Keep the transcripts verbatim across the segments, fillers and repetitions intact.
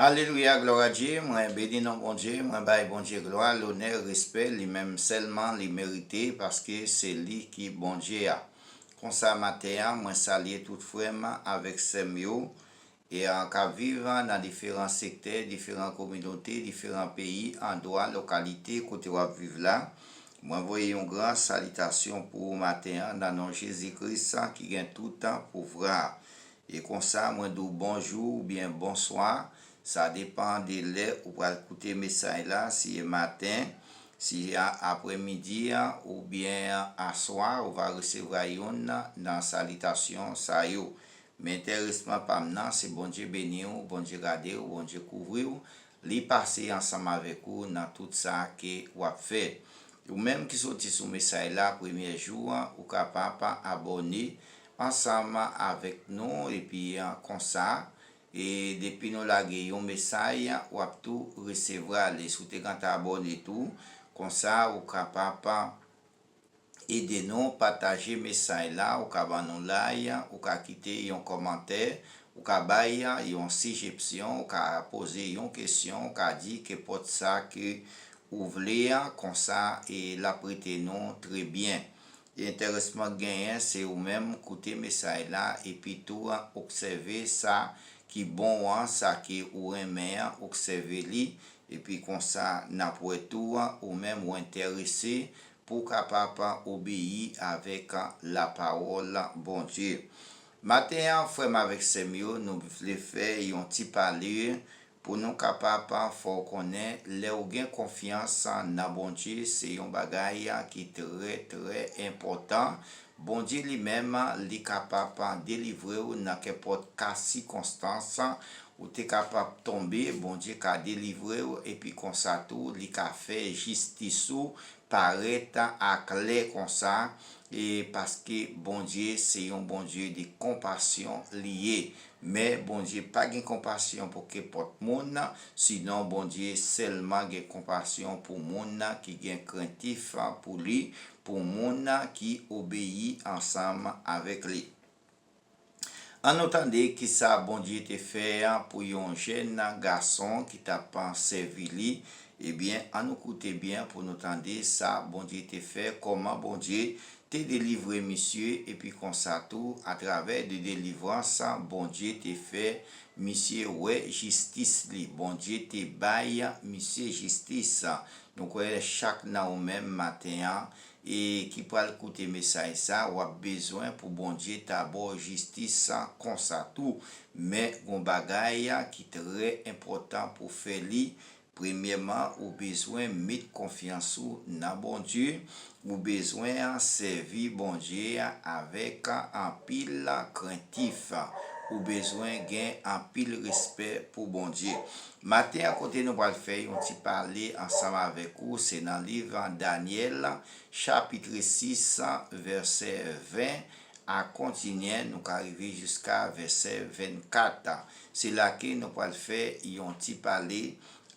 Alelouya, glwa a Dye. Mwen beni non Bondye, mwen bay Bondye glwa, lonè, respè, li menm sèlman li merite, paske se li ki Bondye a. Konsa maten an, mwen salye tout frè m avèk sè m yo, e a, k ap viv nan diferan sektè, diferan kominote, diferan peyi, andwa, lokalite kote w ap viv la. Mwen voye yon gran salitasyon pou ou maten an, nan non Jezi Kris ki gen tout pouvwa. E konsa, mwen di w bonjou oubyen bonswa. Sa depann de lè ou pral koute mesaj la, si e maten, si a aprèmidi a, oubyen aswa, ou va resevwa youn nan salitasyon sa yo. Men enteresman pa m nan, se Bondye beni w, Bondye gade w, Bondye kouvri w, li pase ansanm avèk ou nan tout sa ke w ap fè. Ou menm ki soti sou mesaj la premye jou an, ou kapab abòne ansanm avèk nou, epi konsa, e depi nou lage yon mesaj, w ap tou resevwa li. Si w te gentan abòne tou, konsa ou kapab ede nou pataje mesaj la, ou ka ban nou like, ou ka kite yon kòmantè, ou ka bay yon sijepsyon, ou ka poze yon kesyon, ou ka di kenpòt sa ke ou vle a, konsa e l ap rete nou trè byen. E enteresman genyen, se ou menm koute mesaj la, epi tou obsève sa ki bon an, sa ke ou renmen an, obsève li, epi konsa n ap wè tou ou menm ou enterese pou w kapab obeyi avèk lapawòl Bondye. Maten an, frè m avèk sè m yo, nou vle fè yon ti pale pou nou kapab fè w konnen lè w gen konfyans nan Bondye, se yon bagay ki trè, trè enpòtan. Bondye li menm, li kapab delivre w nan kenpòt ka sikonstans ou te kapab tonbe, Bondye ka delivre w, epi konsa tou, li ka fè jistis ou parèt aklè konsa, e paske Bondye se yon Bondye de konpasyon li ye. Men Bondye pa gen konpasyon pou kenpòt moun, sinon Bondye sèlman gen konpasyon pou moun ki gen krentif pou li, pou moun ki obeyi ansanm avèk li. Ann nou tande kisa Bondye te fè pou yon jèn gason ki t ap sèvi li. Ebyen, ann nou koute byen pou nou tande sa Bondye te fè, kòman Bondye te delivre misye, epi konsa tou, atravè de delivrans, Bondye te fè misye wè jistis li. Bondye te bay misye jistis. Nou kwè chak nan ou menm maten an, e ki pral koute mesaj sa, w ap bezwen pou Bondye ta ba w jistis konsa tou. Men gon bagay ki trè enpòtan pou fè li. Premyèman, ou bezwen met konfyans ou nan Bondye. Ou bezwen sèvi Bondye avèk anpil krentif. Ou bezwen gen anpil respè pou Bondye. Maten an, kote nou pral fè yon ti pale ansanm avèk ou, se nan liv Danyèl, chapit sis, vèsè ven, a kontinyen, nou ka rive jiska vèsè vennkat. Se la ke nou pral fè yon ti pale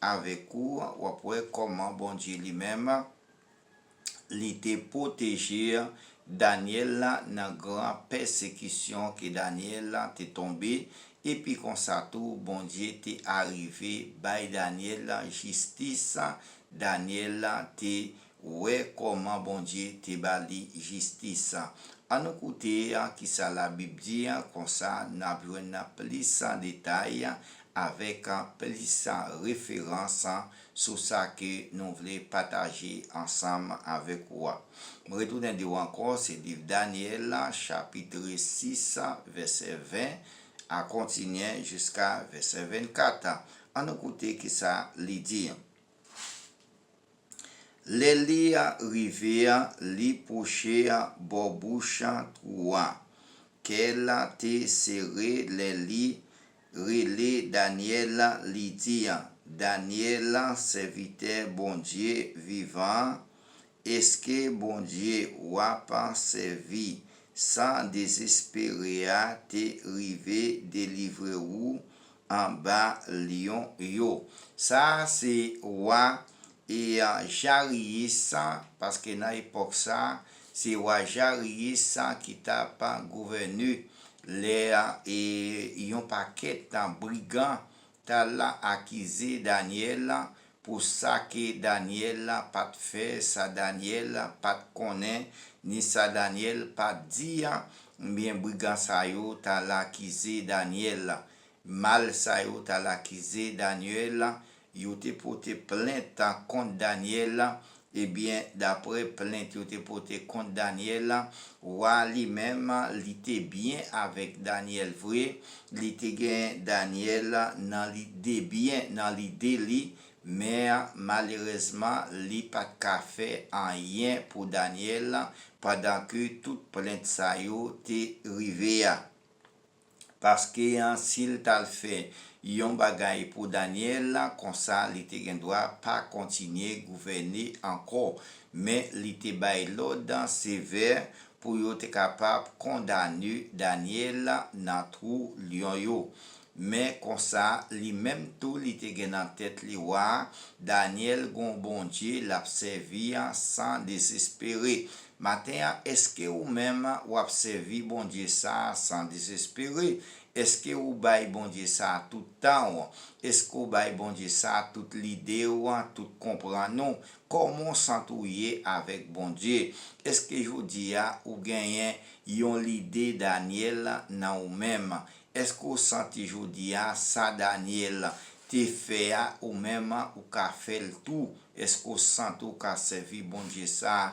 avèk ou, w ap wè kòman Bondye li menm, li te pwoteje Danyèl nan gran pèsekisyon ke Danyèl te tonbe, epi konsa tou, Bondye te arive bay Danyèl jistis, Danyèl te wè kòman Bondye te ba li jistis. Ann nou koute kisa Labib di, konsa n ap jwenn plis detay avèk plis referans sou sa ke nou vle pataje ansanm avèk ou a. Mwen retounen di w ankò, se liv Danyèl, chapit sis, vèsè ven, a kontinyen jiska vèsè vennkat. Ann nou koute kisa li di. Lè li rive, li pwoche bò bouch twou a. Kè l te sere lè li rele Danyèl, li di, Danyèl, sèvitè Bondye vivan an, èske Bondye w ap sèvi san dezespere a te rive delivre ou anba lyon yo? Sa a se wa e a, Jariyis, paske nan epòk sa a, se wa Jariyis ki t ap gouvène lè a, e yon pakèt brigan t t al akize Danyèl pou sa ke Danyèl pa t fè, sa Danyèl pa t konnen, ni sa Danyèl pa t di, ebyen, brigan sa yo t al akize Danyèl. Mal sa yo t al akize Danyèl, yo te pote plent kont Danyèl, ebyen, daprè plent yo te pote kont Danyèl, wa li menm, li te byen avèk Danyèl vre, li te gen Danyèl nan lide byen, nan lide li, men malerèzman, li pa t ka fè anyen pou Danyèl pandan ke tout plent sa yo te rive a. Paske, an, si l t al fè yon bagay pou Danyèl, konsa li te gen dwa pa kontinye gouvène ankò. Men li te bay lòd sevè pou yo te kapab kondane Danyèl nan twou lyon yo. Men konsa, li menm tou, li te gen nan tèt li wa, Danyèl gon Bondye l ap sèvi san dezespere. Maten an, èske ou menm w ap sèvi Bondye sa a san dezespere? Èske ou bay Bondye sa a tout tan w? Èske ou bay Bondye sa a tout lide w, tout konprann ou? Kòman w santi w ye avèk Bondye? Èske jodi a ou genyen yon lide Danyèl nan ou menm? Èske w santi jodi a sa Danyèl te fè a, ou menm ou ka fè l tou? Èske w santi w ka sèvi Bondye sa a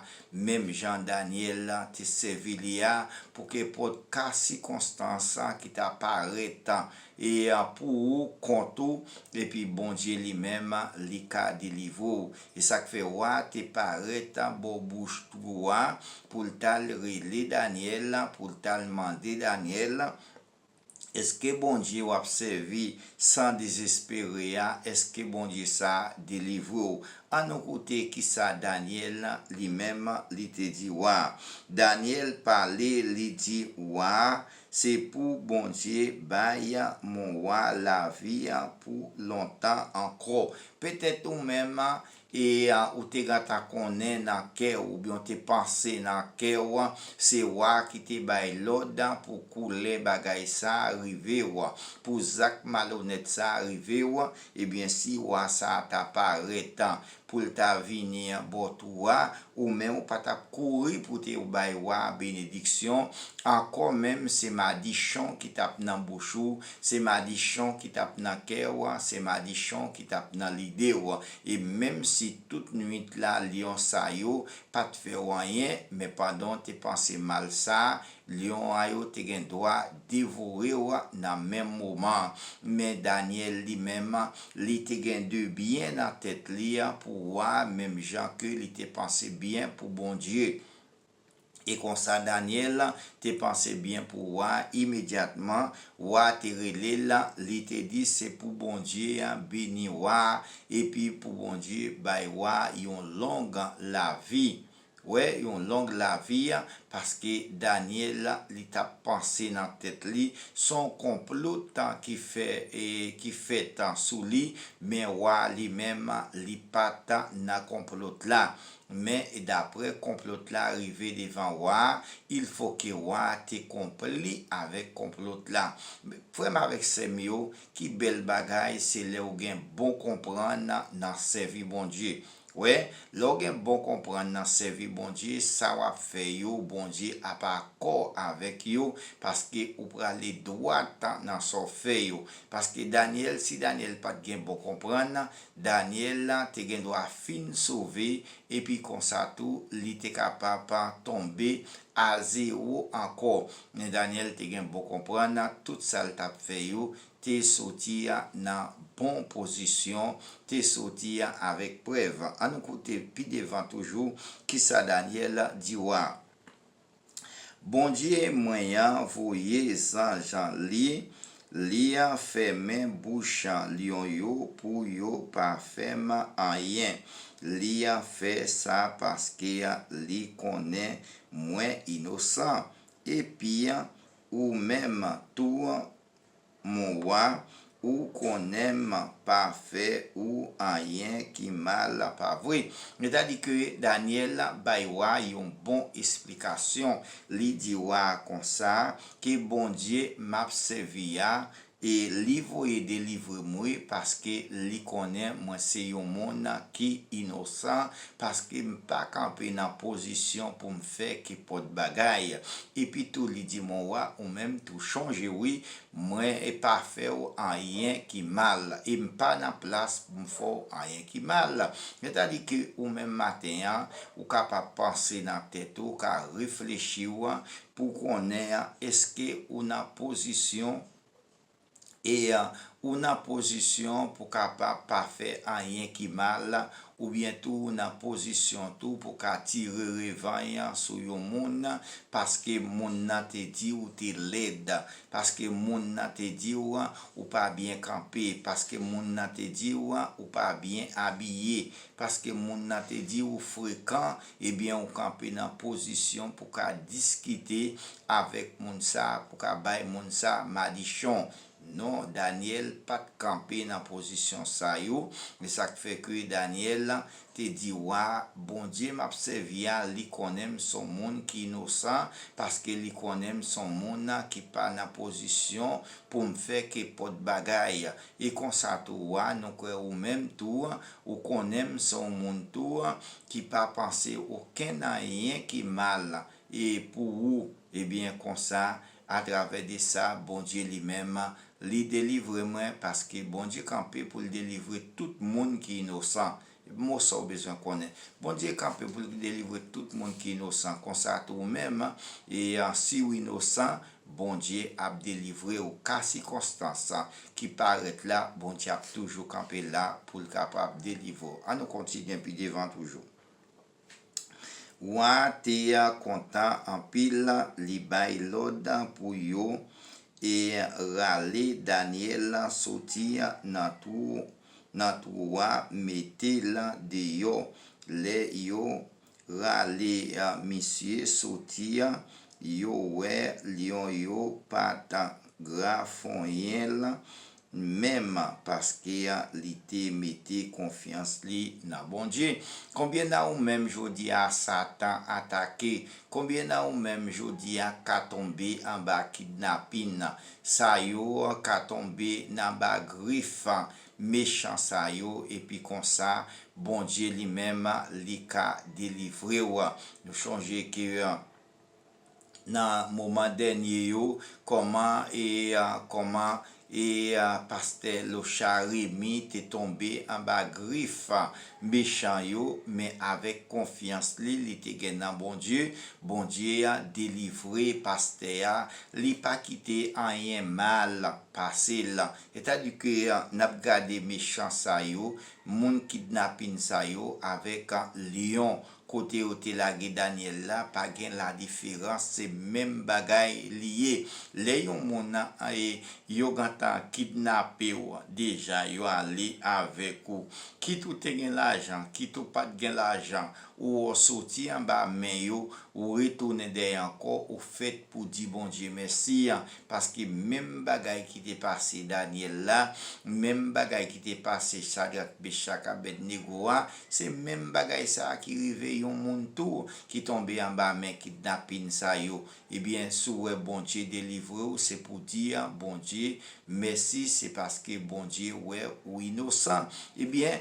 menm jan Danyèl te sèvi li a, pou kenpòt ka sikonstans ki ta parèt e pou ou, kont ou, epi Bondye li menm li ka delivre w? E sa k fè wa te parèt bò bouch twou a pou l t al rele Danyèl, pou l t al mande Danyèl, èske Bondye w ap sèvi san dezespere a, èske Bondye sa a delivre w? Ann nou koute kisa Danyèl li menm li te di wa. Danyèl pale, li di wa, se pou Bondye bay mon wa lavi pou lontan ankò. Petèt ou menm, e, a, ou te gentan konnen nan kè w, oubyen w te panse nan kè w, se wa ki te bay lòd pou koulè bagay sa a rive w, pou zak malonèt sa a rive w, ebyen, si wa sa a ta parèt pou l ta vini bò twou a, ou menm ou pa t ap kouri pou te bay wa benediksyon, ankò menm se madichon ki t ap nan bouch ou, se madichon ki t ap nan kè w, se madichon ki t ap nan lide w. E menm si tout nwit la lyon sa yo pa t fè w anyen, men pandan w te panse mal sa a, lyon an yo te gen dwa devore w nan menm moman an. Men Danyèl li menm, li te gen de byen nan tèt li pou wa, menm jan ke li te panse byen pou Bondye. E konsa Danyèl te panse byen pou wa, imedyatman, wa te rele l, li te di se pou Bondye beni wa, epi pou Bondye bay wa yon long lavi. Wè, yon long lavi, paske Danyèl, li t ap panse nan tèt li, se yon konplot ki fè, e, ki fèt sou li, men wa li menm, li pa t nan konplot la. Men daprè konplot la rive devan wa, il faut que wa te konpli avèk konplot la. Frè m avèk sè m yo, ki bèl bagay se lè w gen bon konprann nan sèvi Bondye. Wè, lè w gen bon konprann nan sèvi Bondye, sa w ap fè yo, Bondye ap akò avèk yo, paske ou prale dwat nan sa w fè yo. Paske Danyèl, si Danyèl pa t gen bon konprann, Danyèl te gen dwa fin sove, epi konsa tou, li te kapab tonbe a zewo ankò. Men Danyèl te gen bon konprann, tout sa l t ap fè yo, te soti nan bon pozisyon, te soti avèk prèv. Ann nou koute pi devan toujou kisa Danyèl di wa. Bondye mwen an voye zanj li, li fèmen bouch lyon yo pou yo pa fè m anyen. Li fè sa paske li konnen mwen inosan. Epi ou menm tou, mon wa, ou konnen m pa fè ou anyen ki mal, pa vre? Sètadi ke Danyèl bay wa yon bon esplikasyon. Li di wa konsa, ke Bondye m ap sèvi a, E li voye delivre m, wi, paske li konnen mwen se yon moun ki inosan, paske m pa kanpe nan pozisyon pou m fè kenpòt bagay. Epi tou, li di mwen, wa, ou menm tou chonje, wi, mwen e pa fè w anyen ki mal, e m pa nan plas pou m fè w anyen ki mal. Sètadi ke ou menm maten an, ou kapab panse nan tèt ou, ou ka reflechi w pou konnen èske ou nan pozisyon e ou nan pozisyon pou kapab pa fè anyen ki mal, oubyen tou ou nan pozisyon tou pou ka tire revanj sou yon moun, paske moun nan te di ou te lèd, paske moun nan te di ou ou pa byen kanpe, paske moun nan te di ou ou pa byen abiye, paske moun nan te di ou frekan, ebyen ou kanpe nan pozisyon pou ka diskite avèk moun sa, pou ka bay moun sa madichon. Non, Danyèl pa t kanpe nan pozisyon sa yo. Men sa k fè ke Danyèl te di wa, Bondye m ap sèvi a, li konnen m se yon moun ki inosan, paske li konnen m se yon moun ki pa nan pozisyon pou m fè kenpòt bagay. E konsa tou, wa, nou kwè ou menm tou, ou konnen m se yon moun tou ki pa panse okenn anyen ki mal e pou ou. Ebyen, konsa, atravè de sa, Bondye li menm, li delivre mwen, paske Bondye kanpe pou l delivre tout moun ki inosan. Mo sa w bezwen konnen. Bondye kanpe pou l delivre tout moun ki inosan. Konsa tou ou menm, e, a, si w inosan, Bondye ap delivre w. Ka sikonstans ki parèt la, Bondye ap toujou kanpe la pou l kapab delivre w. An nou kontinye pi devan toujou. Wa te kontan anpil, li bay lòd pou yo e rale Danyèl soti nan twou, nan twou a, mete l deyò. Lè yo rale misye soti, yo wè lyon yo pa t grafonyen l menm, paske li te mete konfyans li nan Bondye. Konbyen nan ou menm jodi a Satan atake? Konbyen nan ou menm jodi a ka tonbe anba kidnapin sa yo, ka tonbe nan ba grif mechan sa yo, epi konsa, Bondye li menm, li ka delivre w? Nou chonje ke nan moman dènye yo, kòman e, a, kòman e, a, pastè Lochard Remy te tonbe anba grif, a, mechan yo, men avèk konfyans li, li te gen nan Bondye, Bondye a delivre pastè a, li pa kite anyen mal pase l. Sètadi ke, a, n ap gade mechan sa yo, moun kidnapin sa yo avèk, a, lyon kote yo te lage Danyèl la, pa gen ladiferans, se menm bagay li ye. Lè yon moun, e, yo gentan kidnape w deja, yo ale avèk ou. Kit ou te gen lajan, kit ou pa t gen lajan, ou soti anba men yo, ou retounen dèyè ankò, ou fèt pou di Bondye mèsi, paske menm bagay ki te pase Danyèl la, menm bagay ki te pase Chadrak, Mechak, Abèdnego a, se menm bagay sa a ki rive yon moun tou ki tonbe anba men kidnapin sa yo. Ebyen, si w wè Bondye delivre w, se pou di Bondye mèsi, se paske Bondye wè ou inosan. Ebyen,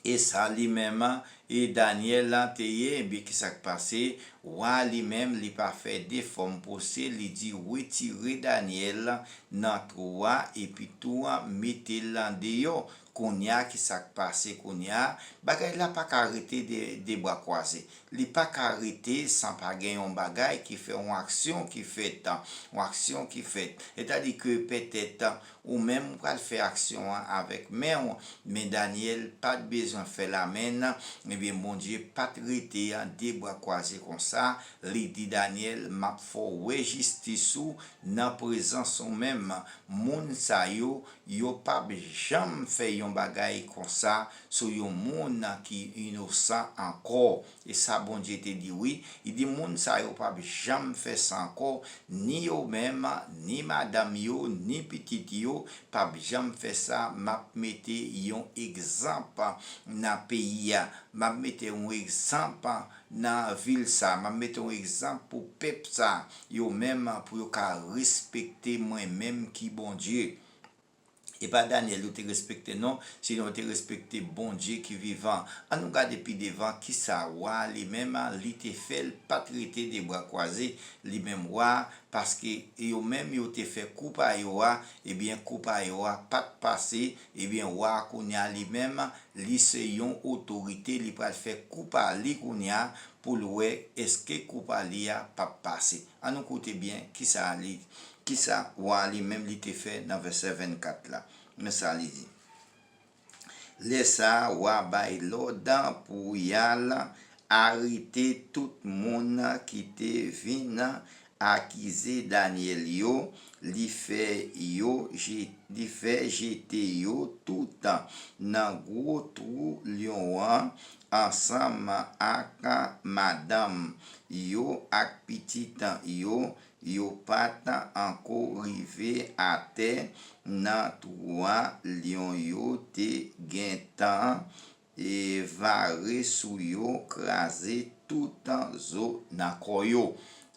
e sa li menm, e Danyèl te ye, ebyen, ki sa k pase? Wa li menm, li pa fè de fòm pwose, li di, retire Danyèl nan twou a, epi tou mete l deyò. Kounye a, ki sa k pase kounye a? Bagay la pa ka rete de, de bra kwaze. Li pa ka rete san pa gen yon bagay ki fè, yon aksyon ki fèt, yon aksyon ki fèt. Sètadi ke petèt ou menm ou pral fè aksyon an avèk men w, men Danyèl pa t bezwen fè l amèn. Ebyen, Bondye pa t rete de bra kwaze konsa. Li di Danyèl, m ap fè w wè jistis ou nan prezans ou menm. Moun sa yo, yo p ap janm fè yon bagay konsa sou yon moun ki inosan ankò. E sa Bondye te di, wi. Li di, moun sa yo p ap janm fè sa ankò, ni yo menm, ni madanm yo, ni pitit yo, p ap janm fè sa. M ap mete yon egzanp nan peyi a. M ap mete yon egzanp nan vil sa. M ap mete yon egzanp pou pèp sa. Yo menm, pou yo ka respekte mwen menm ki Bondye. E pa Danyèl yo te respekte non, sinon yo te respekte Bondye ki vivan. Ann nou gade pi devan kisa wa li menm li te fè, l pa t rete de bra kwaze, li menm wa, paske yo menm yo te fè kou pa yo a, ebyen kou pa yo a pa t pase, ebyen wa kounye a li menm, li se yon otorite, li pral fè kou pa li kounye a pou l wè èske kou pa li a p ap pase. Ann nou koute byen kisa li, kisa wa li menm li te fè nan vèsè vennkat la. Men sa li di. Lè sa a, wa bay lòd pou y al arete tout moun ki te vin akize Danyèl yo, li fè yo je-, li fè jete yo tout nan gwo twou lyon an ansanm ak madanm yo ak pitit yo. Yo pa t ankò rive atè nan twou a, lyon yo te gentan e vare sou yo, kraze tout zo nan kò yo.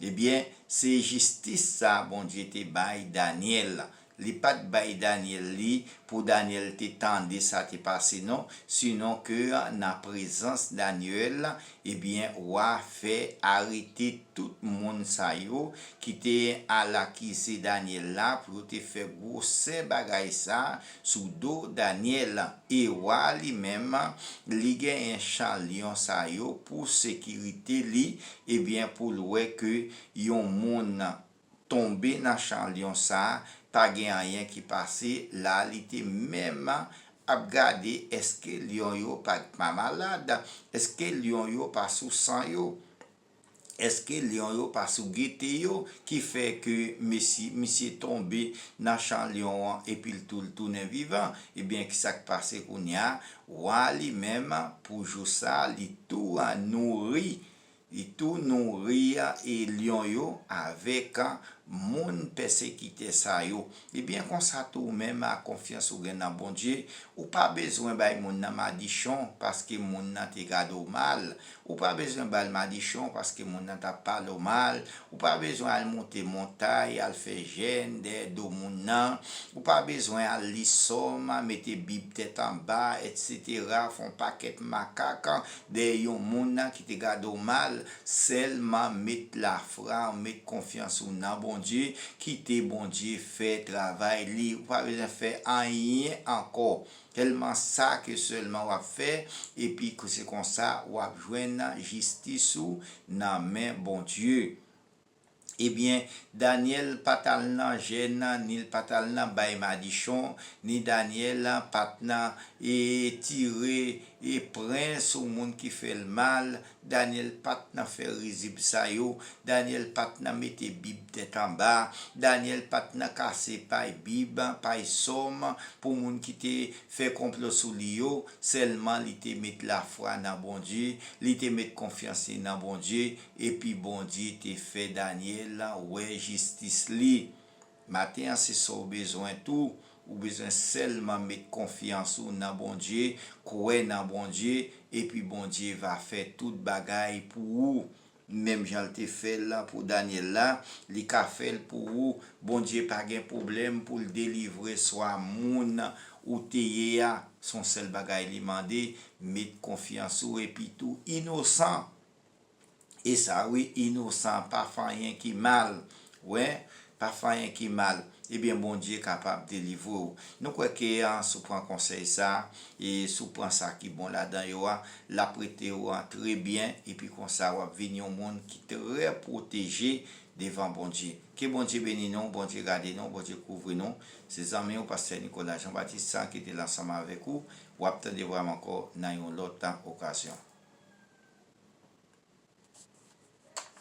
Ebyen, se jistis sa Bondye te bay Danyèl. Li pa t bay Danyèl li pou Danyèl te tande sa te pase non, sinon ke nan prezans Danyèl, ebyen, wa fè arete tout moun sa yo ki te al akize Danyèl la pou yo te fè gwosè bagay sa sou do Danyèl. E wa li menm, li genyen chan lyon sa yo pou sekirite li, ebyen, pou l wè ke yon moun tonbe nan chan lyon sa, pa gen anyen ki pase la, li te menm ap gade èske lyon yo pa, pa malad, èske lyon yo pa sou san yo, èske lyon yo pa sou gete yo, ki fè ke mesi-, misye tonbe nan chan lyon an epi l tou, l tounen vivan. Ebyen, kisa k pase kounye a? Wa li menm, pou jou sa, li tou nouri Li tou nouri e lyon yo avèk moun pèsekitè sa yo. Ebyen, konsa tou, ou menm, ak konfyans ou gen nan Bondye, ou pa bezwen bay moun nan madichon paske moun nan te gade w mal. Ou pa bezwen ba l madichon paske moun nan t ap pale w mal. Ou pa bezwen al monte montay, al fè jèn dèyè do moun nan. Ou pa bezwen al li sòm, mete Bib tèt anba, etsetera, fè yon pakèt makak dèyè yon moun nan ki te gade w mal. Sèlman met lafwa w, met konfyans ou nan Bondye, kite Bondye fè travay li. Ou pa bezwen fè anyen ankò. Sèlman sa ke sèlman w ap fè, epi ke se konsa w ap jwenn jistis ou nan men Bondye. Ebyen, Danyèl pa t al nan jèn, ni l pa t al nan bay madichon, ni Danyèl pa t nan, e, tire, e, pwen sou moun ki fè l mal. Danyèl pa t nan fè rizib sa yo. Danyèl pa t nan mete Bib tèt anba. Danyèl pa t nan kase pay Bib, pay sòm pou moun ki te fè konplo sou li yo. Sèlman li te met lafwa nan Bondye, li te met konfyans li nan Bondye, epi Bondye te fè Danyèl wè jistis li. Maten an, se sa w bezwen tou. Ou bezwen sèlman met konfyans ou nan Bondye, kwè nan Bondye, epi Bondye va fè tout bagay pou ou. Menm jan l te fè l pou Danyèl la, li ka fè l pou ou. Bondye pa gen pwoblèm pou l delivre swa moun ou te ye a. Se yon sèl bagay li mande, met konfyans ou epi tou inosan. E sa, wi, inosan, pa fè anyen ki mal. Wi, pa fè anyen ki mal. Ebyen, Bondye kapab delivre w. Nou kwè ke, a, si w pran konsèy sa, e si w pran sa ki bon ladan yo a, l ap rete w, a, trè byen, epi konsa w ap vin yon moun ki trè pwoteje devan Bondye. Ke Bondye beni nou, Bondye gade nou, Bondye kouvri nou. Se zanmi w, pastè Nicolas Jean Baptiste, sa ki te la ansanm avèk ou. W ap tande vwa m ankò nan yon lòt okazyon.